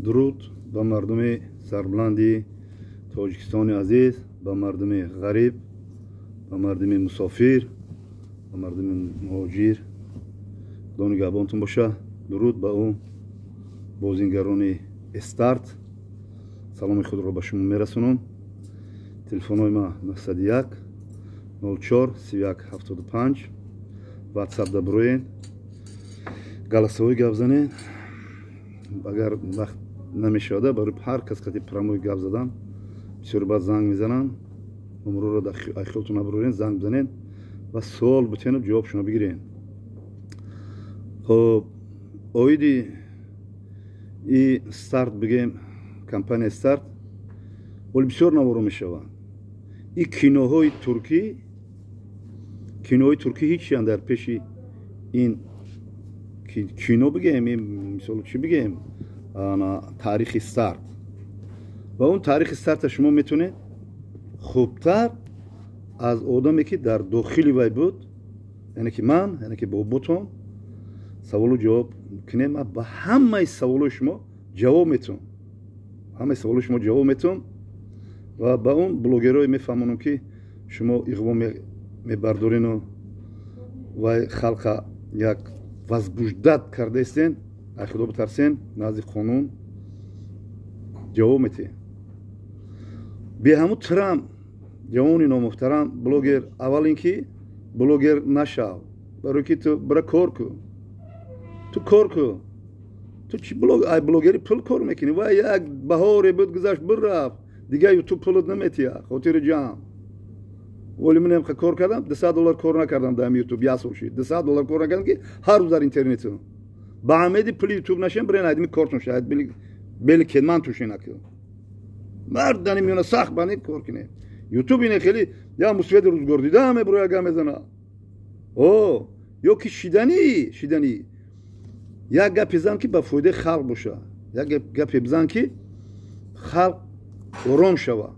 Дуруд ба мардуми сарбуланди Тоҷикистони азиз, ба мардуми ғариб, ба мардуми мусофир, ба мардуми муҳоҷир. Худо нигаҳбонтон боша. Дуруд ба ӯ бозингарони Старт. Саломи худро ба шумо мерасонам. Телефонҳои ма 901 04 31 75. Ватсап да бироен, голосовой гап занед. Агар вақт намешавада, барои ҳар кас қати прямой гап задан бисёр баъд занг мезананд. Умрро дар айхелтон набурорен, занг бизанед ва суол бутену ҷавобшуно бигирен. Хоб, оиди и Старт бигем, компания Старт оли бисёр наворо мешаванд. И киноҳои туркӣ, киноҳои туркӣ ҳичиян дар пеши ин кино бигем, мисол чӣ бигем, таърихи Старт. Ва он таърихи Старта шумо метавонед хубтар аз одаме, ки дар дохили вай буд, яъне ки ман, яъне ки боботон, саволу ҷавоб кунем. Ман ба ҳамаи саволои шумо ҷавоб метавон, ҳамаи саволои шумо ҷавоб метавон ва ба он блогерое мефаҳмонам, ки шумо иғво мебардорину вай халқа як возбуждать кардаистен. Ай Худо битарсен, назди қонун ҷавоб метиҳем. Беҳаму тирам, ҷавони номуҳтарам блогер, аввал ин ки блогер нашав, барои ки ту бира кор кун, ту кор кун. Ту чи блог, ай блогери пул кор мекунӣ? Вай як баҳоре буд, гузашт, бирафт, дигар Ютуб пулат наметиҳад, хотири ҷамъ. Воли ман ҳам кор кардам, 200 доллар кор накардам дар Ютуб, як сол шид, 200 доллар кор накардам, ки ҳар рӯз дар интернету ба ҳамеди пули Ютуб нашем. Бирен айдими кортон шаҳад, бели кетман тушена ки мардани миёна сахт бани кор кинем. Ютуб ине хеле я мусведи рӯзгор дида мебуро, яга мезана о ё ки шиданӣ шиданӣ. Як гапе зан, ки ба фоидаи халқ боша, як гапе бизан, ки халқ ором шава.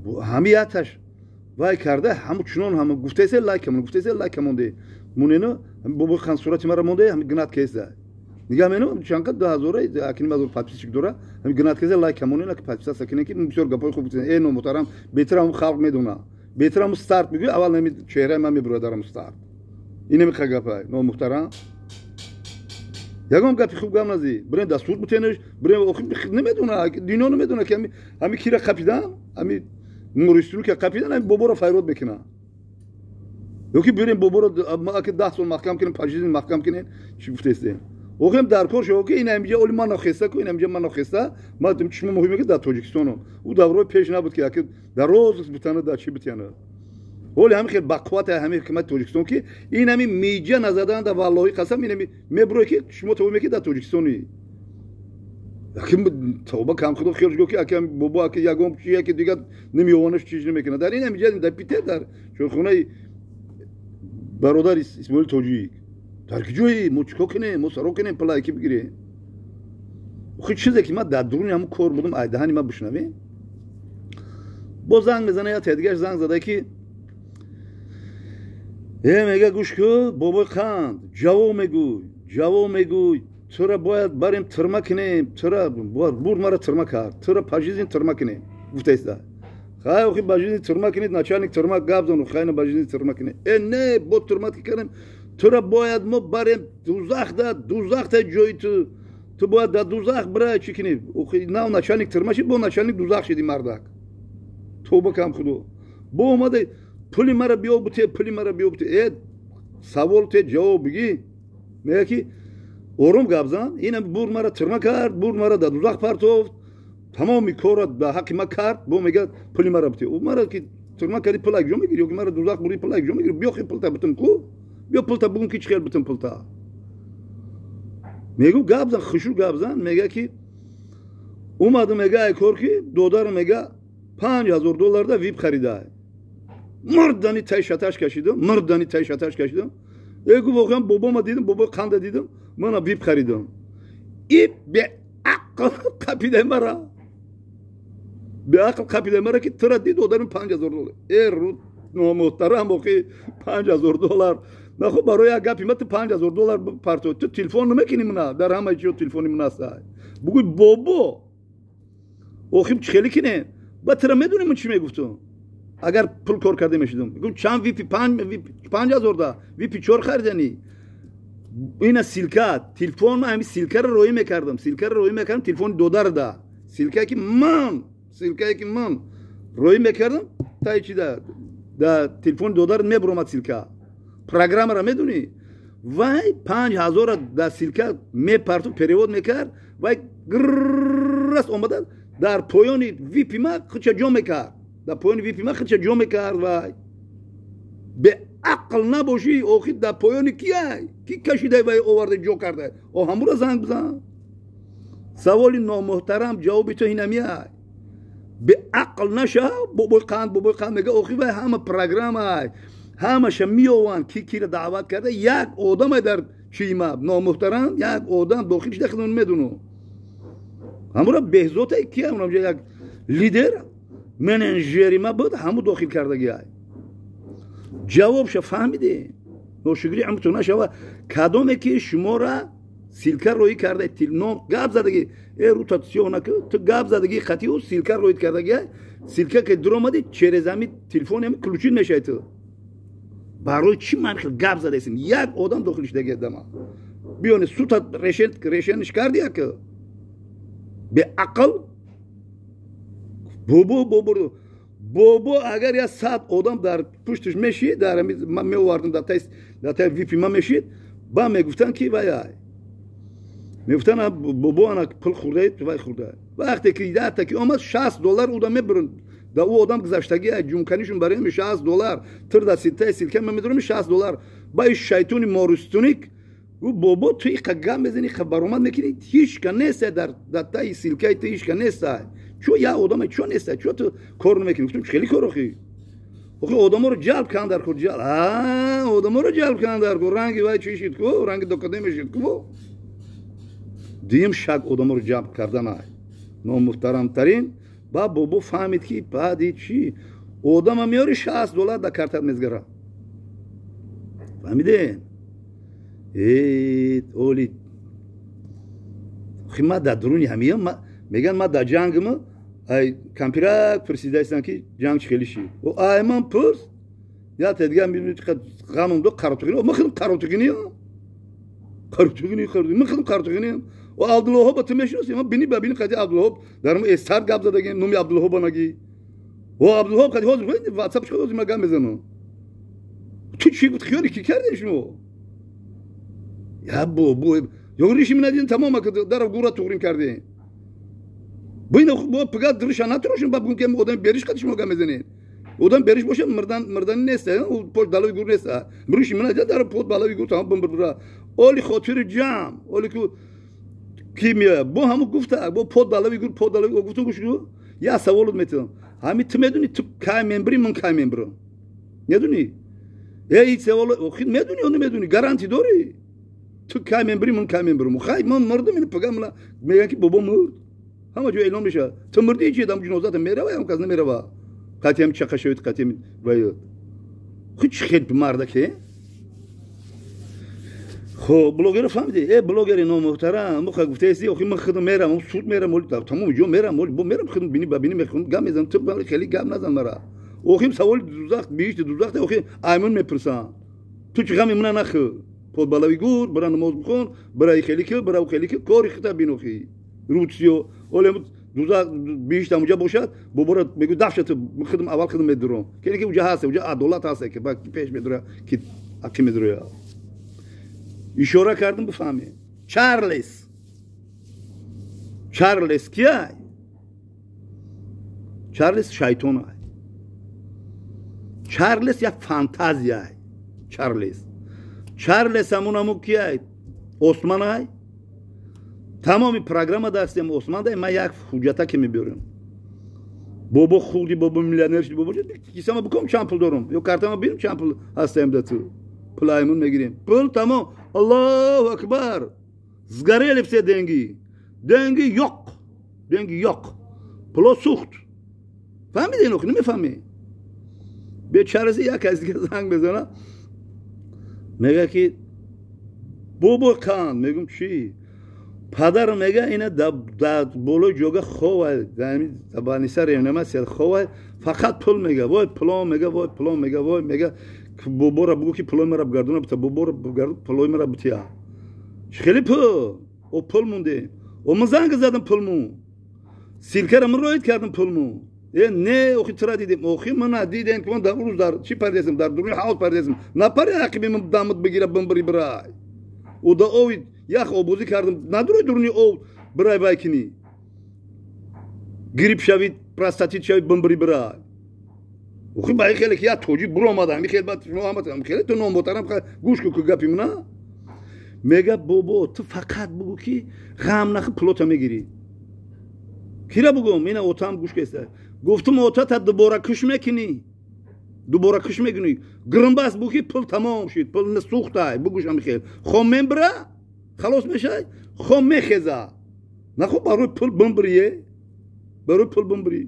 Ҳами яташ вай карда, ҳаму чунон ҳама гуфтасе лайкамон, гуфтасе лайка монде мунено бобои хан сурати мара монде, ҳами гнат кеса нигаҳ мену чанқа 2000 акним ҳазор подписчик дора. Ҳами гнат кеса лайка монена, ки подписаться кине, ки бисёр гапҳои хуб гуфтем. Э, номуҳтарам, беҳтар халқ медона, беҳтар Старт мегӯй, аввал нами чеҳраи ман мебурояд дарам Старт. Инамиқа гапай, номуҳтарам, ягон гапи хуб гап назӣ. Бирен да суд бутенеш, бирен. Охи намедона, дунё намедона, ки ҳами кира қапидан, ҳами муристину ки қапидан, ҳами боборо файрод мекунанд. Ё ки бирем боборо аки 10 сол маҳкам кунем, пожизненно маҳкам кунем. Чӣ гуфтестем? Охем дар кор шо, ки ин ҳамиҷа оли ман нохеста ку, ин ҳамиҷа ман нохеста. Ма чишмо муҳиме, ки дар Тоҷикистонам. Ӯ даврои пеш набуд, ки аки дар роз бутана, дар чӣ бутяна. Оли ҳами хел бақуввати ҳами ҳукумати Тоҷикистон, ки ин ҳами миҷа назадан да, валлоҳи қасам, ин ҳами мебурое, ки шумо тавба меки дар Тоҷикистони. Аки тавба кам Худо хиёлш го, ки аки бобо аки ягон чи яки дигар намеёванаш, чиз намекунад. Дар ин ҳамиҷа, дар Питер, дар чойхонаи бародар Исмоили Тоҷик, дар ки ҷое мо чикор кунем, мо саро кунем, пулае ки бигирем. Охи чизе ки ман дар дуруни ҳамун кор будам, ай даҳани ман бишнавем. Боз занг мезана, я дигарш занг зада, ки э, мега, гӯш ку, бобои қанд, ҷавоб мегӯй, ҷавоб мегӯй, тура бояд барем тюрьма кунем, тура бурд, мара тюрьма кард, тура пожизненно тюрьма кунем, гуфтаиста. Хай, охи пожизненно тюрьма кунед, начальник тюрьма гап зану, хайна пожизненно тюрьма кунед. Э, не, бо тюрьма ки кардем, тура бояд мо барем дузахда, дузахта ҷои ту, ту бояд дар дузах бирай, чӣ кунӣ? Охи нав начальник тюрьма шид, бо начальник дузах шиди мардак. Тоба кам Худо. Бо омада, пули мара биё буте, пули мара биё буте. Э, савол те, ҷавоб бигӣ. Мега, ки ором гап зан, ина бур мара тюрьма кард, бур мара дар дузах партофт, тамоми корра ба ҳаққи ма кард, бо мега, пули мара бите. Ӯ мара ки тюрьма карди, пул ҷо мегири, ё ки мара дузах бури, пул ҷо мегири? Биё хи пулта бутум ку, биё пулта бугум, ки чӣ хел бутум пулта. Мегу, гап зан, хушу гап зан. Мега, ки омадам, мега, ай кор, ки додарам, мега, 5000 долларда вип харида. Мардани тай шаташ кашидам, мардани тай шаташ кашидам. Э, гу, воқеан бобома дидам, бобои қанда дидам, мана вип харидам. И беақл қапида мара, беақл қапида мара, ки тура дид, одарим 5000 доллар. Э, ру номуҳтарам, боқи 5000 доллар. Нахо барои як гапи ма ту $5000 парто, ту телефон намекунӣ мана, дар ҳама ҷо телефони ман аст. Бугӯй бобо, охим чӣ хеле кинем? Ба тура медонӣ ман чӣ мегуфтум? Агар пул кор карда мешудум. Мегум чанд випи 5000 да, випи 4 харидани. Ина ссылка, телефон ма ҳами ссылка ро роӣ мекардам, ссылка ро роӣ мекардам телефони додар да. Ссылка е ки ман роӣ мекардам, тай чи да телефони додар мебуромад ссылка. Программа ра медонӣ? Вай 5000 да ссылка мепарту перевод мекард, вай гррррас омада дар поёни випи ма худша ҷо мекард. Дар поёни випи ма худша ҷо мекард. Вай беақл набошӣ, охир дар поёни кияй? Ки кашидай вай оварда ҷо карда? О ҳамура занг бизан. Саволи номуҳтарам ҷавоби ту ҳинамиай. Беақл нашав, бобои қанд мега, охир вай ҳама программай. Ҳамаша меованд, ки кира даъват карда, як одамай дар чима номуҳтарам, як одам дохил шуда худам медунам. Ҳамура беҳзотай кия, унамҷа як лидер, менеҷери ма буд, ҳаму дохил кардагиай. Ҷавобша фаҳмиде? Ношукрӣ амту нашава. Кадоме ки шумора ссылка роӣ карда, ном гап задаги, э рута сиёҳ наку, ту гап задаги хати ӯ ссылка роӣ кардаги, ссылка ки дуромади, через ҳами телефон ҳами ключит мешавӣ ту. Барои чӣ ман хел гап задаистем? Як одам дохил шудаги дама. Биёне сута решениш карди як? Беақл? Бобо, бобо, бобо агар як 100 одам дар пушташ мешид, дар ман меовардам дар тай випи ма мешид, ба мегуфтанд ки вай ай. Мегуфтанд бобо ана пул хӯрдаед, вай хӯрда. Вақте ки даҳта ки омад $60 уда мебуранд. Да ӯ одам гузаштагӣ ҷумканишон барои $60, тир да ситаи ссылка ма медурам $60. Ба ин шайтони морустуник гуфт бобо ту иқа гап мезанӣ, иқа баромад мекунӣ, ҳичка нест дар таи ссылка и ту, ҳичка нест. Чо як одаме чо нест, чо ту кор намекунӣ? Гуфтам хеле кор охи. Охи одаморо ҷалб кан дар кор, ҷалб. Одаморо ҷалб кан дар кор. Ранги вай чӣ шид ку? Ранги докаде мешид ку? Дуюм шак одаморо ҷалб кардан ай. Номуҳтарамтарин. Ба бобо фаҳмид ки баъди чӣ одама меёри $60 дар картат мезгара. Фаҳмиден? Э оли охи ма дар дуруни ҳамия меган ма дар ҷангма ай кампирак пурсидаистам ки ҷанг чӣ хеле шид. О ай ман пурс, я тедига ғамам до қаротуғини, ман худам қаротуғиниям. Қаротуғини, ман худам қаротуғиниям. О Абдуллоҳо ту мешиносӣ? Ман бини ба бини қади Абдуллоҳо дар мо эстар гап задагем, номи Абдуллоҳо нагӣ. О Абдуллоҳо қади ҳозир WhatsApp шуд, ҳозир ман гап мезанам. Ту чӣ гуфт? Хиёни ки кардем шумо? Я бобо, ё риши минадин тамом дар гура туғрин кардем. Бина бо пага дриша натрошем, ба бугум ки одам бериш қади шумо гап мезанед. Одам бериш боша мирдан мирдан нест, ӯ пош далави гур нест. Риши минадин дар под балави гур тамом бимбира. Оли хотири ҷам, оли ку ки меояд бо ҳамун гуфта бо под балави гур, под балави гур гуфтум, гӯш я саволот метавам. Ҳами ту медунӣ ту кай мембирӣ, ман кай мембирам? Медунӣ? Э ин савол охир медунӣ ё намедунӣ? Гарантӣ дорӣ? Ту кай мембирӣ, ман кай мембирам? Хай ман мурдам, ин пага мана мегӯянд ки бобо мурд. Ҳама ҷо эълон мешавад. Ту мурдӣ чи дам ҷинозата мерава, ям кас намерава. Қатиам чақа шавед, қатиам вай. Худ чӣ хел мардаке? Хоб, блогерро фаҳмидӣ? Э блогери номуҳтарам, муха гуфтаисти, охи ман худам мерам, суд мерам, оли тамом ҷо мерам, оли бо мерам худам бини ба бини мехӯрам, гап мезанам, ту хеле гап назан мара. Охим саволи дузах, биҳишти дузах, охи аймон мепурсам. Ту чӣ ғами мана нахӯр? Подбалави гур, бира намоз бихон, бира хеле ки, бира хеле ки, кори хита бин охи. Рутсиё, оле дузах биҳишт ҳамуҷа бошад, бобора мегӯ дафша ту, худам аввал худам медурам. Ке ки уҷа ҳаст, уҷа адолат ҳаст, ки ба пеш медура, ки ақи медура. Ишора кардам бифаҳмед. Чарлес. Чарлес кияй? Чарлес шайтон ай. Чарлес як фантазия ай. Чарлес. Чарлес ҳамун ҳамун кияй? Осман ай. Тамоми программа дастем Осман дай, ман як ҳуҷҷата ки мебиёрам. Бобо хурди, бобо миллионер шуд, бобо кисама биком чанд пул дорам? Ё картама бирам чанд пул ҳастаем да ту? Пулаймон мегирем. Пул тамом. Аллоҳу акбар. Сгорели все деньги. Деньги ёқ. Деньги ёқ. Пуло сӯхт. Фаҳмидӣ ин охи? Намефаҳмӣ? Бечараси як каси дига занг мезана. Мега ки бобо кан, мегум чӣ? Падар мега ина дар болои ҷога хова, дар больница реанимация хова, фақат пул мега, вой пулон мега, вой пулон мега, вой мега, бобора бугу ки пулои мара бигардона, бита бобора бигардон, пулои мара бития. Хеле пул, о пул монде. О ман занг задам пулму. Ссылка ра ман роид кардам пулму. Э не, охи тура дидем, охи мана дидем ки ман дар рӯз дар чӣ пардесам, дар дуруни ҳавз пардесам. Напари ақиби ман дамат бигира бимбири бирай. О да ови ях обозӣ кардам, надурои дуруни ов бирай вай кини. Грипп шавид, простатит шавид, бимбири бирай. Охи ба хеле ки я тоҷик буромада, ами хел бад шумо ҳама хеле ту номботарам гӯш ку гапи мана. Мега бобо ту фақат бугу ки ғам нахи пулота мегирӣ. Кира бугум? Ина отам гӯш кеста. Гуфтум ота та дубора куш мекунӣ. Дубора куш мекунӣ. Грымбас бу ки пул тамом шид, пул сӯхтай, бугӯш ами хел. Хом мебра, халос мешай, хом мехеза. Нахо барои пул бимбирие? Барои пул бимбирӣ.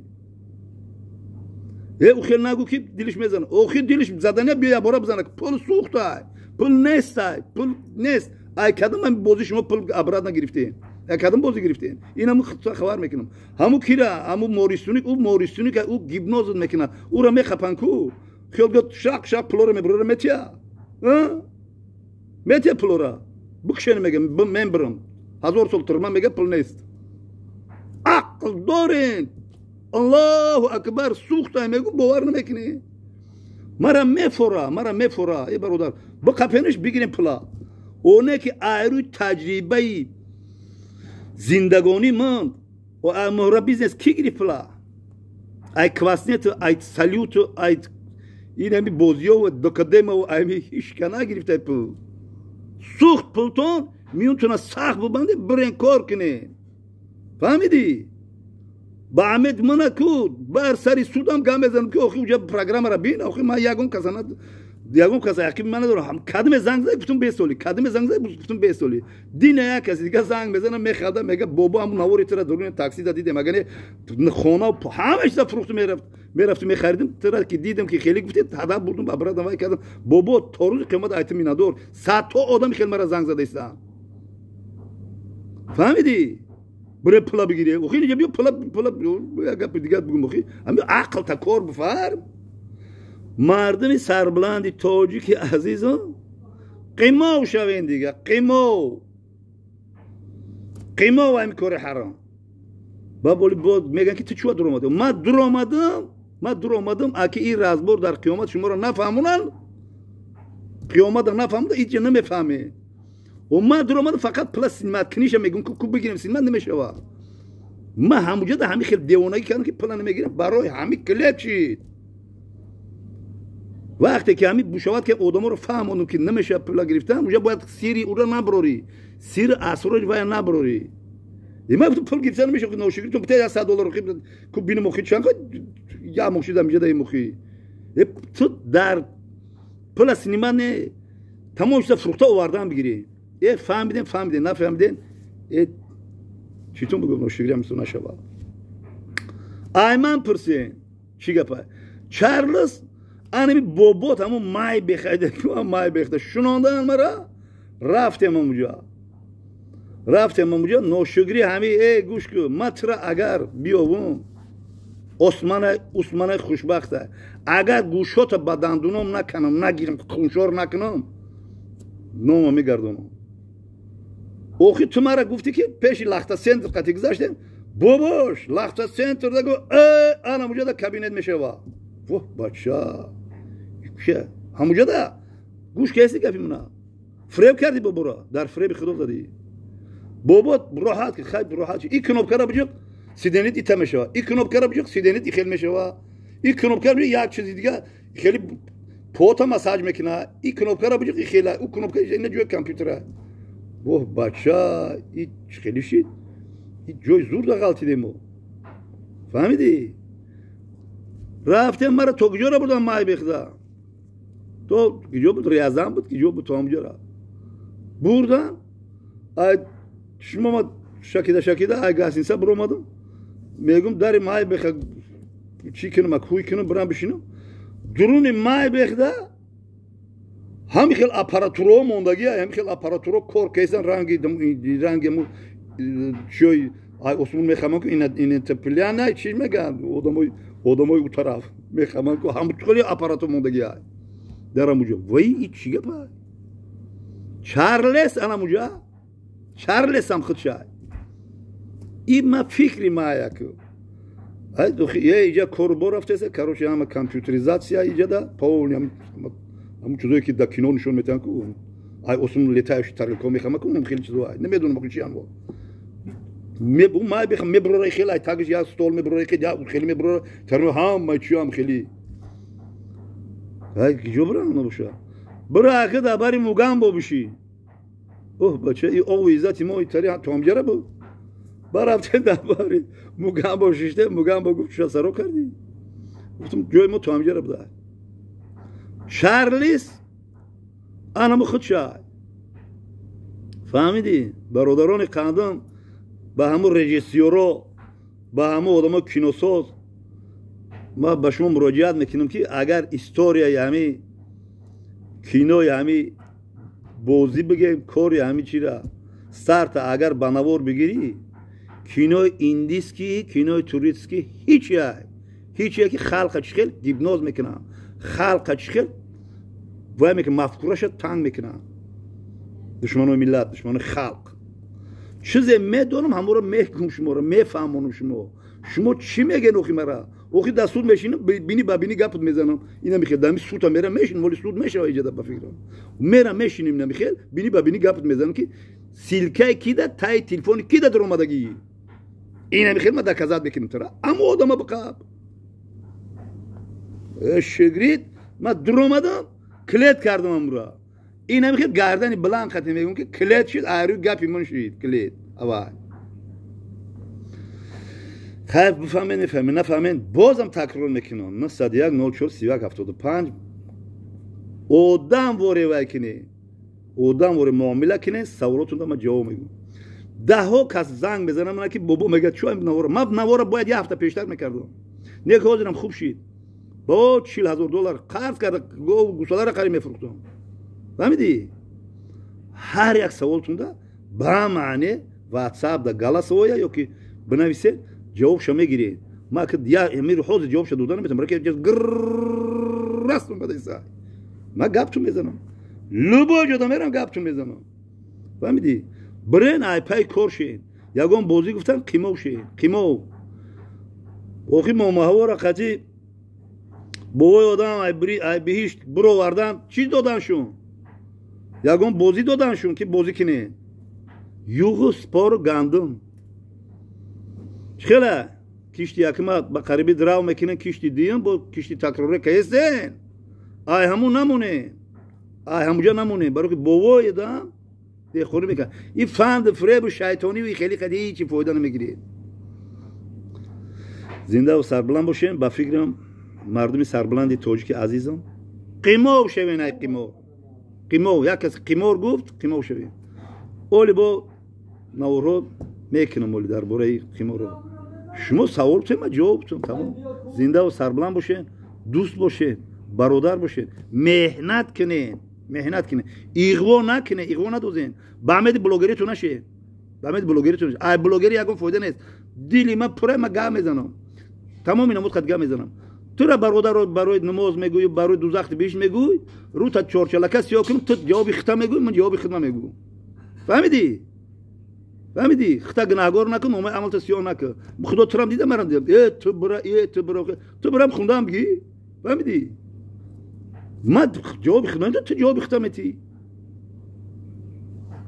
Э ӯ хел нагу ки дилиш мезана. Охи дилиш задания биё ябора бизана. Пул сӯхтай, пул нестай, пул нест. Ай кадам ман бозӣ шумо пул обратно гирифтем. Ай кадам бозӣ гирифтем. Инаму хабар мекунам. Ҳаму кира, ҳаму мористуник, ӯ мористуник, ӯ гипноз мекунад. Ӯра мехапан ку. Хел гот шақ шақ пулора мебурара метия. Метия пулора. Букшени мега, мен бирам. 1000 сол турма мега пул нест. Ақл дорен. Аллоҳу акбар сӯхта мегу бовар намекунӣ. Мара мефора, мара мефора. Э бародар, бақапениш бигирем пула. Оне ки айрӯи таҷрибаи зиндагонӣ ман ва муҳра бизнес ки гирифт пула? Ай кваснету, ай салюту, ай инами бозиёву докадемаву айми ҳичка нагирифта пул. Сӯхт пултон, миёнтона сахт бубанде, бирен кор кунед. Фаҳмидӣ? Ба амед мана ку бар сари судам гап мезанам ки охи уҷа программара бин, охи ман ягон каса ягон каса яқин ман надорам. Кадме занг зад гуфтум бесоли, кадме занг зад гуфтум бесоли. Дина як каси дига занг мезанам, мехада, мега бобо ҳамун навори тура дуруни такси да дидем, агар не хона ҳама чиза фурӯхту мерафт, мерафту мехаридим, тура ки дидем ки хеле гуфтед, ҳада бурдум ба брадам вай кардам. Бобо то рӯзи қиёмат айтим минадор, садҳо одам хел мара занг зада истанд. Фаҳмидӣ? Бире пула бигире. Охи инҷа биё пула, пула, як гапи дигар бигум охи. Ҳами ақл та кор бифарм. Мардуми сарбуланди тоҷики азизо қимов шавен дига, қимов. Қимов ҳами кори ҳаром. Ба боли боз мегӯянд ки ту чӣ дур омадӣ? Ман дур омадам, ман дур омадам, аки ин разбор дар қиёмат шуморо нафаҳмонанд, қиёматро нафаҳмонанд, ҳеҷ намефаҳмед. О ман дур омадам фақат пула синимат книша мегӯм ку бигирем синимат намешавад. Ман ҳамуҷода ҳами хел девонагӣ кардам ки пула намегирам, барои ҳами клеп шид. Вақте ки ҳами бушавад ки одаморо фаҳмонам ки намешавад пула гирифтан, уҷа бояд сири ура наброрӣ, сири асрори вая наброрӣ. Ман гуфтам пул гирифтан намешавад, ношукрӣ ту битя $100 ку бинам охи чанд я мохи дам ҷада мохи. Ту дар пула синима не, тамом чиза фурӯхта овардан бигирӣ. Э фаҳмидем, фаҳмидем, нафаҳмидем, э читон бигӯм ношукрӣ ҳам нашавад. Ай ман пурсем, чӣ гапа? Чарлз анами бобот ҳамун май бехайда, май бехта шунондан мара рафтем ҳамуҷа. Рафтем ҳамуҷа, ношукрӣ ҳами э гӯш ку, ман тура агар биёвум Османа, Усмана хушбахта. Агар гӯшота ба дандуном наканам, нагирам, хуншор накунам, нома мегардонам. Охи ту мара гуфтӣ ки пеши лахта центр қати гузаштем, бобош лахта центр да гу э ана ҳамуҷа кабинет мешава. Воҳ бача. Ҳамуҷада гӯш кеси гапи мана. Фреб кардӣ бобора, дар фреби худо задӣ. Бобо роҳат ки хай роҳат ши. И кнопкара биҷиқ сиденит ита мешава. И кнопкара биҷиқ сиденит ихел мешава. И кнопкара биҷиқ як чизи дига хеле пота массаж мекуна. И кнопкара биҷиқ ихела, ӯ кнопка ина ҷои компютера. Воҳ бача, и хеле шид. И ҷои зур да ғалтидем мо. Фаҳмидӣ? Рафтем мара то куҷора бурдан май бехда. То куҷо буд? Рязан буд, куҷо буд, то ҳамуҷора. Бурдан, ай шумо ма шакида шакида ай гасинса биромадам. Мегум дари май беха чӣ кунам, кӯй кунам, бирам бишинам. Дуруни май бехда Ҳами хел аппаратураҳо мондагия, ҳами хел аппаратураҳо кор кесан, ранги ранги чиёи осмон мехаман ку, инопланетяне чӣ мегӯянд, одамои у тараф мехаман ку, ҳамхели аппаратура мондагия дар амуҷа. Вай, и чӣ гапа? Чарлес анамуҷа, Чарлесам худшай. И ма фикри маяку иҷа корубор рафтеса, короче, ҳама компьютеризация иҷада полный, ҳамун чизое ки дар кино нишон метиҳанд ку, ай осмон летающий тарелка мехама ку, хеле чизо намедонам охи чи анво меброра, хеле ай тагиш як стол меброра, хеле меброра, ҳама чиам хеле. Ай киҷо бира набоша? Бира ака, дар бари Мугамбо бишӣ. Оҳ, бача, и оғу иззати мо итари томҷара буд. Барафте, дар бари Мугамбо шиште. Мугамбо гуфт: «Чуша саро кардӣ?» Гуфтам: «Ҷои мо томҷара буда». Чарлис анаму худшай, фаҳмидӣ? Бародарони қандам, ба ҳамун режиссёро, ба ҳамун одамо киносоз ма ба шумо муроҷиат мекунам, ки агар историяи ҳами кинои ҳами бозӣ бигем, кори ҳами чира старта агар ба навор бигирӣ, кинои индийский, кинои туристский ҳичя, ҳичя, ки халқа чӣ хел гипноз мекунам, халқа чӣ хел вай мекунам, мафкураша танг мекунам. Душманои миллат, душманои халқ, чизе медонам, ҳаморо мегум, шуморо мефаҳмонам. Шумо чӣ мегӯен охи мара? Охи дар суд мешинам, бини ба бини гапат мезанам. Ина михел дами сута мера мешинам, воли суд мешава иҷада, ба фикрам мера мешинем. Ина михел бини ба бини гапат мезанам, ки ссылкаи кида таи телефони кида даромадагӣ. Ина михел ма доказать мекунам тара. Амо одама биқаб шигрид, ма дуромадам, клет кардам амра. Ина михел гардани баланд хати мегӯм, ки клет шид, айрӯи гапи ман шид клет. Авай, хайр, бифаҳмен, нефаҳмен, нафаҳмен, бозам такрор мекунам: 901 04 31 75. Одам воре вай кине, одам воре муомила кине, саволотонда ман ҷавоб мегӯм. Даҳҳо кас занг мезанам мана, ки бобо мегӯяд, чӯ навора? Ман навора бояд як ҳафта пештар мекардам, не ки ҳозирам хуб шид. Бо 40 000 доллар қарз карда, гусаларо қариб мефурӯхтам, фаҳмидӣ? Ҳар як саволтунда ба маъне ватсап да голосовое ё ки бинависед, ҷавобша мегиред. Ма ҳозир ҷавобша дода наметавонам, раст омадаиса, ма гаптун мезанам, любой ҷода мерам, гаптун мезанам, фаҳмидӣ? Бирен, айпай кор шед, ягон бозӣ гуфтан, қимов шед, қимов. Охи момаҳавора қатӣ бобои одам ай биҳишт буровардан, чӣ доданшун? Ягон бозӣ доданшун, ки бозӣ кинед? Юғу спору гандум хела кишти якма ба қариби драв мекунен, кишти дуюм бо кишти такрорӣ каестен. Ай ҳамун намонен, ай ҳамуҷа намонен, барои ки бобои одам деҳқонӣ мекард. И фанду фребу шайтонию и хеле қади ҳичи фоида намегиред. Зиндаву сарбаланд бошем. Ба фикрам, мардуми сарбаланди тоҷики азизам, қимов шавен, ай қимор, қимов. Як кас қимор гуфт, қимов шавем. Оли бо наворҳо мекунам, оли дар бораи қиморо шумо савол кунед, ман ҷавоб кунам, тамом. Зиндаву сарбаланд бошед, дӯст бошед, бародар бошед, меҳнат кунед, меҳнат кунед, иғво накунед, иғво надозен. Ба амеди блогериту нашед, ба амеди блогериту. Ай блогери ягон фоида нест. Дили ман пура, ман гап мезанам, тамоми намуд қад гап мезанам. Тура бародаро барои намоз мегӯй, барои дузахти беҳишт мегӯй, рӯта чорчалака сиёҳ кунам, ту ҷавоби хита мегӯй, ман ҷавоби хидма мегӯм, фаҳмидӣ? Фаҳмидӣ? Хита гунаҳгор накун, номаи амалта сиёҳ накун. Худо турам дида, марам дидам. Э, ту бура, э, ту бура, ту бурам хундаам бигӣ, фаҳмидӣ? Ман ҷавоби хидма, ту ҷавоби хита метӣ.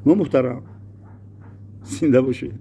Мо муҳтарам, зинда бошед.